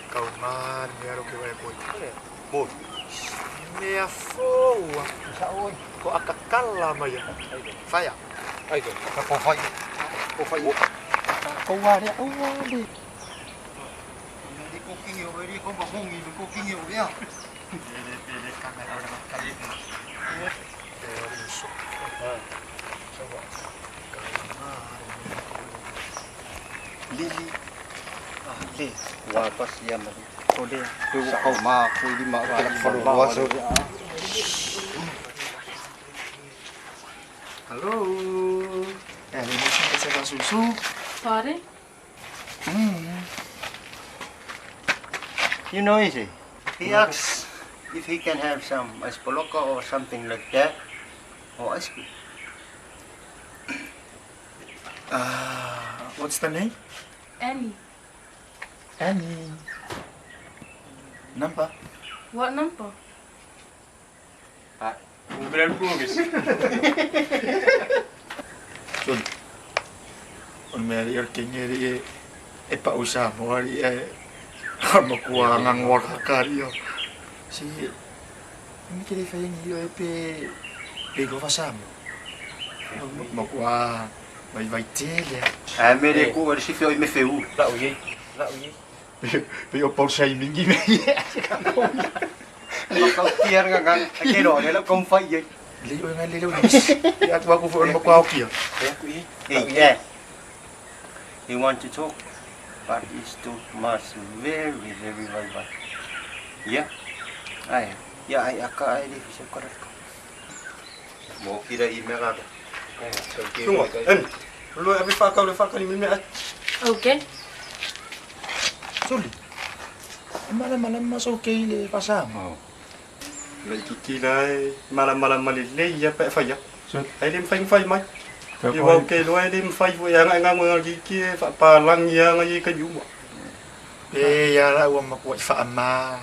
Kau ma le mea lo ke wai koi. Mo. Mea fou. Ko akakala mai. Faia. Ai ko. Ka ko fai. Ko fai. Ko wa le o wa le. Ni ko kingi o ri ko ba hongi ni ko kingi o ya. Pele pele kamera ora makali. E ori so. Lili. Ah le. Wa pas ya ma. Ko le. Ko ko ma ko li ma ko la falo wa so. Hello. Eh, ini sing susu. Pardon? You know easy. He asks if he can have some ice poloka or something like that or ice cream. What's the name? Annie. Annie. Number? What number? John. On mea ri ke ngeri e e pa usa mo ari e ma kua ngangwa kakari o. Si mi ke le fai ngi o e pe pe go fa sa mo. Ma kua vai vai tele. Ah me re ko ri si feo i me feu. La o ye. La o ye. Pe pe o pau sai mingi me. Ma kau tiar nga nga ke ro le la kom fai ye. Le o ngai le le. Ya tu aku fo ma kua o kia. Hey, yeah. He want to talk, but it's too much. Very, very, very bad. Yeah. Ai, ya ai aka ai di fisio karat ko. Mo kira i mera. Tunga, en. Lo ave fa ka le fa ka ni me Okay. Soli. Mala mala ma so ke le fa sa mo. Le ki la e mala mala mala le ia pe fa ia. Ai le fai fai mai. Ia wau ke lo ai le fai fu ia nga nga nga ki ki fa pa lang ia nga i ka yu mo. E ia la ua ma kua i fa ma.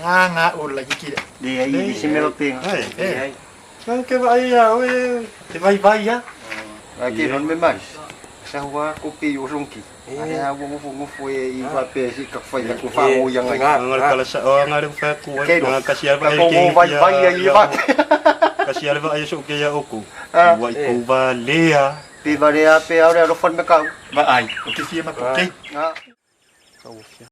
Ya nga o la ki le. Di ai di simelo pe. Ai, Ai. Nga ke vai ia o e te vai vai ia. Ai ke non me mai. Sa hua ko pe yo songki. Ai a wo wo wo e i va pe si ka fai ko fa mo yang ai. Nga kala sa o nga le fa ku ai nga kasi Ka ko wo vai vai ia i va. Kasi ala vai so ke ia oku. Wa i ko va lea. Pe va le a pe a ro fon me kau. Va ai. O ke fia ma ko ke. Ah. Ka wo fia.